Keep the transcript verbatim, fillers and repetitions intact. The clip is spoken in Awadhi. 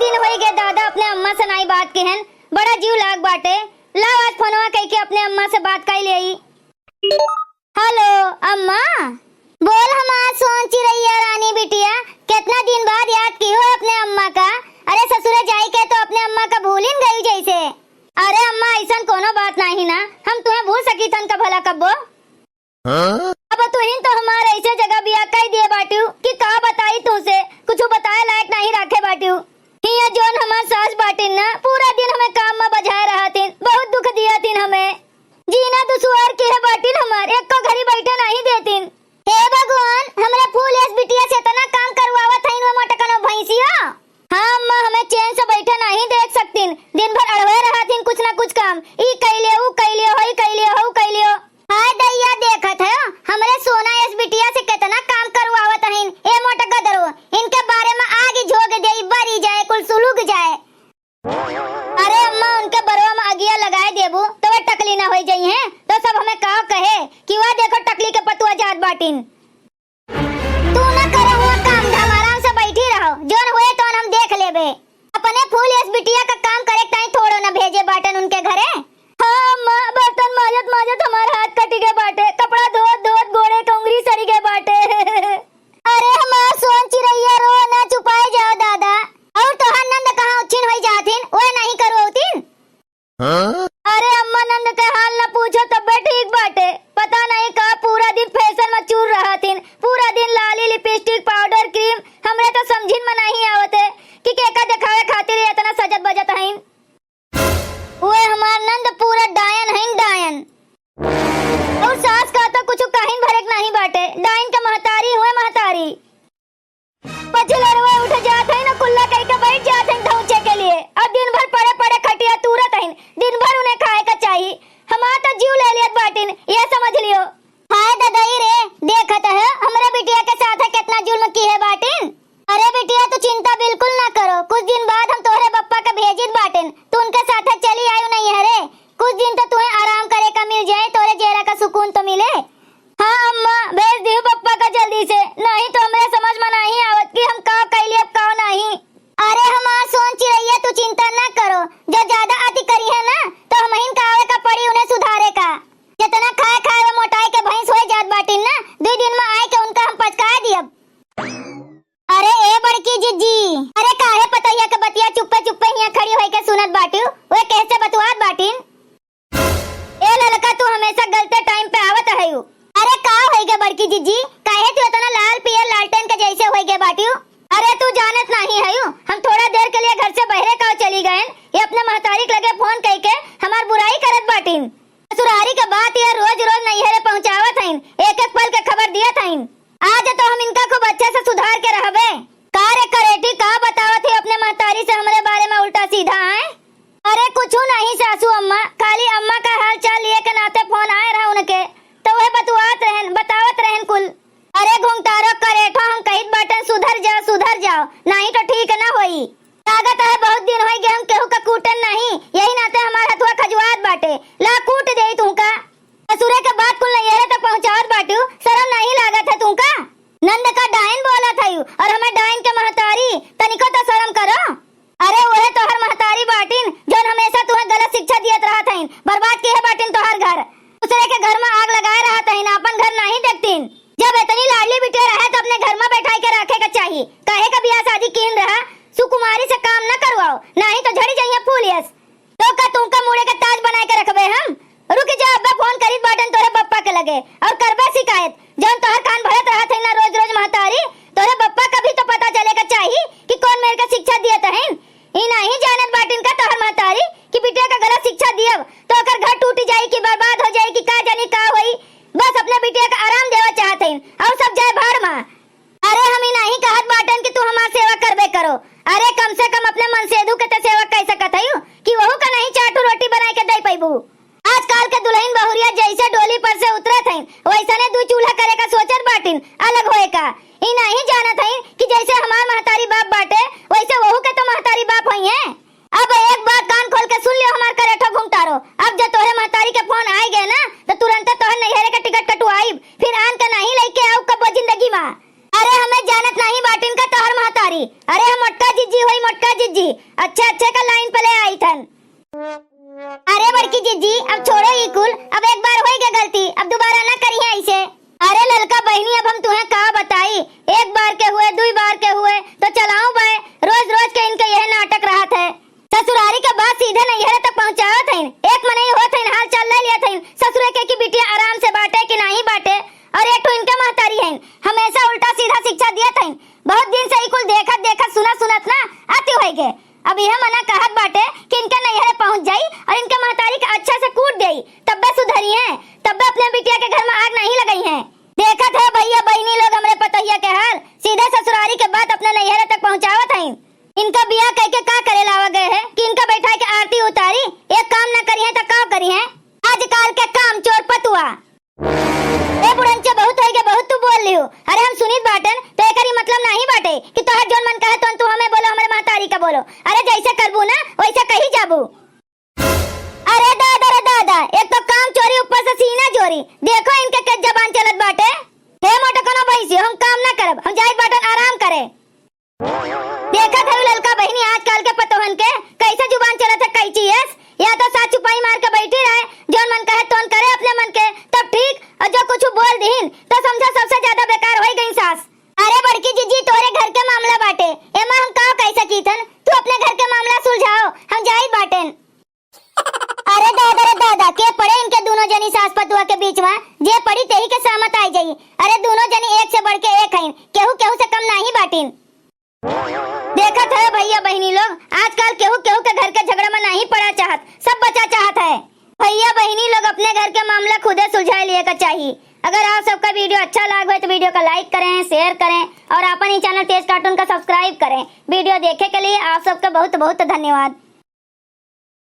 दिन होई गए दादा, अपने अम्मा से नाई बात किहन, बड़ा जीव लाग बाटे। लाओ आज फोनवा कइके अपने अम्मा से बात कइ लेई। हेलो अम्मा। बोल हमार सोन चिरैया रानी बिटिया, केतना दिन बाद याद किहो अपने अम्मा का। अरे ससुरे जाई के तो अपने अम्मा का भूलिन गई जैसे। अरे अम्मा, अइसन कोनो बात नाही ना, हम तुहें भूल सकीथन का भला कब्बो? हाँ? अब तुहिन तो हमार अइसे जगह बिया कइ दिए बाटिउ कि का बताई तुहसे, कुछ बताए लायक नाही राखे बाटिउ। हियाँ जौन हमार सास बाटिन ना, पूरा दिन हमें काम में बझाए रहतिन, बहुत दुख दियतिन हमें। जीना दुसवार किहे बाटिन हमार, एको घड़ी बैठे नाही देतिन। हे भगवान, हमरे फूल यस बिटिया से एतना काम करवावत हइन वो मोटकनो भैंसियो। हाँ अम्मा, हमें चैन से बैठे नाही देख सकतिन, दिन भर अड़वे रहतिन कुछ ना कुछ काम, ई कइले, ऊ कइले, होई कइले, हऊ कइले। हाय दैया, देखत है हमरे सोना यस बिटिया से केतना काम करवावत हइन। ए मोटका दरो, इनके बारे में आग ही झोंक देई, बरी जाए, कुल सुलुग जाए। अरे अम्मा, उनके बरवा में अगिया लगाए देबू, तो वे टकली ना होई जइहें, तो सब हमें का कहे कि वह देखो टकली के पतुआ जात बाटिन। तू ना करो हुआ काम धाम, आराम से बैठी रहो, जौन हुए तौन हम देख लेबे। अपने फूल यस बिटिया का काम करे ताई थोड़ो ना भेजे बाटन उनके घरे। हाँ अम्मा, बर्तन माजत माजत हमार हाथ कटि गए बाटे, कपड़ा धोत धोत गोड़े के उंगरी सरि गए बाटे। अरे हमार सोन चिरैया, रो ना, चुपाए जाओ दादा। और तोहार नंद कहाँ उच्छिन होई जाथिन, वह नहीं करवतिन? हाँ? अरे अम्मा, नंद के हाल न पूछो, तब्बे ठीक बाटे। पता नहीं का पूरा दिन फैशन में चूर रहथिन, पूरा दिन लाली, लिपस्टिक, पाउडर, क्रीम। हमरे तो समझिन में नहीं आवते कि केका देखावे खातिर ये इतना सजत बजत हइन। उहे हमार नंद पूरा डायन हइन, डायन। और सास का तो कुछ कहिन भरे के नहीं बाटे, डायन के महतारी हुए महतारी। पछिलरवा उठ जात है ना, कुल्ला कइके बैठ जात है धौंचे के लिए। अब दिन भर पड़े पड़े खटिया तूरत है, दिन भर उन्हें खाए का चाही। हमार तो जीव ले लेत बाटिन, ये समझ लियो। हाय ददई रे, देखत है हमरे बिटिया के साथ केतना जुल्म किहे बाटिन। अरे बिटिया, तू चिंता बिल्कुल ना करो, कुछ दिन बाद हम तोहरे बप्पा के भेजित बाटिन, तू उनके साथ चली आयु नैहरे। कुछ दिन तो तुहें आराम करे का मिल जाए, तोरे जेरा का सुकून तो मिले। हाँ अम्मा, भेज दियो पप्पा का जल्दी से, नहीं तो हमरे समझ में नहीं आवत कि हम का कइली अब का नहीं। अरे हमार सोन चिरैया, तू चिंता ना करो, जो ज्यादा अति करिहे ना तो हमहिन का आवे का पड़ी उन्हें सुधारे का। जितना खाए खाए वे मोटाई के भैंस होए जात बाटिन ना, दुई दिन में आए के उनका हम पचकाए दियब। अरे ए बड़की जिज्जी, अरे काहे पतोहिया के बतिया चुप्पे चुप्पे हियां खड़ी होई के सुनत बाटिउ, वे कैसे बतुआत बाटिन? ए ललका, तू हमेशा गलते टाइम पे आवत हयू। अरे का होई गे बड़की जिज्जी, काहे तू इतना लाल पियर लालटेन के जैसे होई गे बाटिउ? अरे तू जानत नाही हयू, हम थोड़ा देर के लिए घर से बहरे का चली गएन, ये अपने महतारी के लगे फोन कइके हमार बुराई करत बाटिन। ससुरारी के बात ये रोज रोज नैहरे पहुँचावत हइन, एक एक पल के खबर दियत हइन। आज तो हम इनका खूब अच्छे से सुधार के रहबे। का रे करेटी, का बतावत है अपने महतारी से हमरे बारे में उल्टा सीधा, आए? अरे कुछू नहीं सासू अम्मा, खाली अम्मा का हाल चाल लिए के नाते फोन आए रहा उनके, तो वह बतुआत रहन, बतावत रहन कुल। अरे घुंघटारो करेठो, हम कहित बाटन सुधर जाओ, सुधर जाओ, नहीं तो ठीक ना होई। लागत है बहुत दिन होई गए हम केहू का कूटन नहीं, यही नाते हमार हथुआ खजुआत बाटे। ला कूट देई तुमका। ससुरे के बात कुल नैहरे तक पहुँचावत बाटू, शरम नहीं लागत है तुमका? नंद का डाइन बोलत हयू और हमें डाइन के महतारी, तनिको तो शरम करो। अरे वहे तोहर महतारी बाटिन जौन हमेशा तुहे गलत शिक्षा दियत रहत हईन, बर्बाद किहे बाटिन तोहर घर। दूसरे के घर में आग लगाए रहत हईन, आपन घर नहीं देखतीन। जब इतनी लाडली बिटिया रहे तो अपने घर में बैठाई के रखे के चाही। काहे का बियाह शादी किहिन रहा, सुकुमारी से काम न करवाओ, नहीं तो झड़ी जाइए फूल यस। तो का तुमका मुड़े के ताज बनाए के रखबे हम? रुक जा, अब्बे फोन करीत बाटन तोरे बप्पा के लगे और करबे शिकायत। जौन तोहर कान भरत रहत है ना रोज रोज महतारी, तोरे बप्पा का भी तो पता चले के चाही कि कौन मेर के शिक्षा दियत हईन। ई नहीं जानत बाटिन का तोहर महतारी कि बिटिया का गलत शिक्षा दियब तो ओकर घर टूट जाई कि बर्बाद हो जाई कि का जानी का होई। बस अपने बिटिया का आराम देवा चाहत हईन और सब जाए भाड़ मा। अरे हम ई नहीं कहत बाटन कि तू हमार सेवा करबे करो। अरे कम से कम अपने मनसेधु के ते सेवा कर सकत हयू कि वहू का नहीं चार ठो रोटी बनाए के दे पैबू। आजकल के दुल्हन बहुरिया जैसे डोली पर से उतरत हईन, वैसने दू चूल्हा करे का सोचत बाटिन, अलग होए का। ई नहीं जानत हईन कि जैसे हमार महतारी बाप बाटे, वैसे वहू के तो महतारी बाप होइहें। अब एक बात कान खोल के सुन लियो हमार करेठो घुंघटारो, अब जो तोहरे अरे हम मोटका जिज्जी होई, मोटका जिज्जी, अच्छे अच्छे का लाइन पे ले आइथन। अरे बड़की जिज्जी, अब छोड़ो ई कुल, अब एक बार होई गए गलती, अब दोबारा ना करिहे ऐसे। अरे ललका बहिनी, अब हम तुहें का बताई, एक बार के हुए, दुई बार के हुए, तो चलाऊं बाय, रोज रोज के इनके यह नाटक रहत है। ससुरारी के बात सीधे नैहरे तक पहुँचावत हईन। एक मनई होत हईन, हाल चाल ले लियत हईन, ससुरे के कि बिटिया आराम से बाटे कि नाहीं बाटे, और एक ठो इनके महतारी हईन, हमेशा उल्टा सीधा शिक्षा दियत हईन। बहुत दिन से ई कुल देखत देखत, सुनत सुनत ना अति होई गए। अब यह मना कहत बाटे कि इनके नैहरे पहुँच जाई और इनके महतारी के अच्छा से कूट देई, तब्बे सुधरिहे, तब्बे अपने बिटिया के घर में आग नाहीं लगइहे। देखत है भैया बहिनी लोग हमरे पतोहिया के हाल, सीधे ससुरारी के बात अपने नैहरे तक पहुँचावत हईन। इनका बियाह कइके का करे लावा गए है कि इनका बैठा के आरती उतारी, एक काम ना करिहे तो का करिहे? आजकल के काम चोर पतुआ। ए बुढ़नचे, बहुत होई गए, बहुत तू बोल लिहू। अरे हम सुनित बाटेन तो एकरी मतलब नाहीं बाटे कि तोहर जौन मन कहे तौन तू हमें बोलो, हमरे महतारी का बोलो। अरे जैसे करबू ना वैसे कही जाबू। अरे दादा रे दादा, एक तो काम चोरी ऊपर से सीना चोरी। देखो इनके के जबान चलत बाटे। हे मोटकनो भैंसी, हम काम ना करब, हम जाइत बाटन आराम करे। देखत हई ललका बहिनी, आजकल के पतोहन के कैसे जुबान चलत है, कैची यस? या तो सात चुपाई मार के बैठी रहे, जौन मन कहे तौन करे अपने मन के, तब ठीक, और जो कुछ बोल दीन तो समझा सबसे ज्यादा बेकार होई गई सास। अरे बड़की जिज्जी, तोरे घर के मामला बाटे, एमा हम का कह सकीथन? तू अपने घर के मामला सुलझाओ, हम जाइत बाटेन। अरे दादा रे दादा, के पड़े इनके दोनों जनी सास पतुआ के बीच में? जे पड़ी तेही के सहमत आई जाई। अरे दोनों जनी एक से बढ़ के एक हईन, केहू केहू से कम नाहीं बाटिन। देखत है भैया बहिनी लोग, आजकल केहू केहू के घर के झगड़ा में नाहीं पड़ा चाहत, सब बचा चाहत है। भैया बहिनी लोग अपने घर के मामला खुदे सुलझा लिए का चाही। अगर आप सबका वीडियो अच्छा लाग होए तो वीडियो का like करें, share करें और अपन ही चैनल तेज कार्टून का subscribe करें। वीडियो देखे के लिए आप सबका बहुत बहुत धन्यवाद।